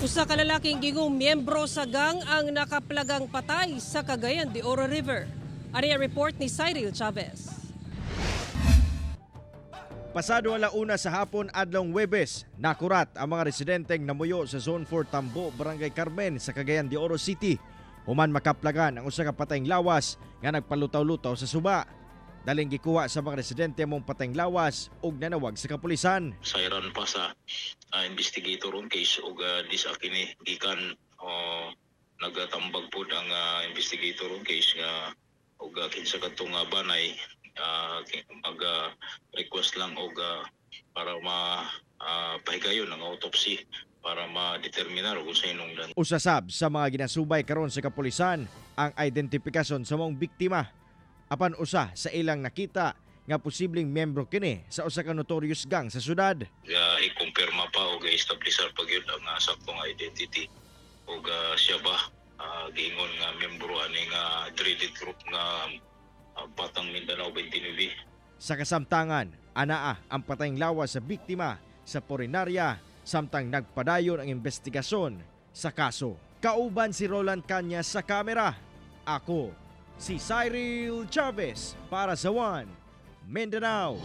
Usa ka lalaking gingong miyembro sa gang ang nakaplagang patay sa Cagayan de Oro River. Ani ang report ni Cyril Chavez. Pasado 1:00 sa hapon adlong Webes, nakurat ang mga residenteng namuyo sa Zone 4 Tambo, Barangay Carmen sa Cagayan de Oro City. Human makaplagan ang usa ka patayng lawas nga nagpalutaw-lutaw sa suba. Daling gikuha sa mga residente mong patayng lawas ug nanawag sa kapulisan. Sayran pa sa investigator on case ug this kini gikan nagatambag pod ang investigator on case nga ug kinsa kadtong banay mag request lang og para ma pahigayon ang autopsy para ma-determinar kung sa hinungdan. Usasab sa mga ginasubay karon sa kapulisan ang identipikasyon sa maong biktima. Apan usa sa ilang nakita nga posibleng miyembro kini sa usa ka notorious gang sa syudad. I-kumpirma pa og i-establisar pa gyud ang saktong identity ug siya ba giingon nga miyembro ani nga dreaded group nga Batang Mindanao 29. Sa kasamtangan, anaa ang patayng lawas sa biktima sa punerarya samtang nagpadayon ang investigasyon sa kaso. Kauban si Roland Cañas sa kamera. Ako, si Cyril Chavez para sa One Mindanao.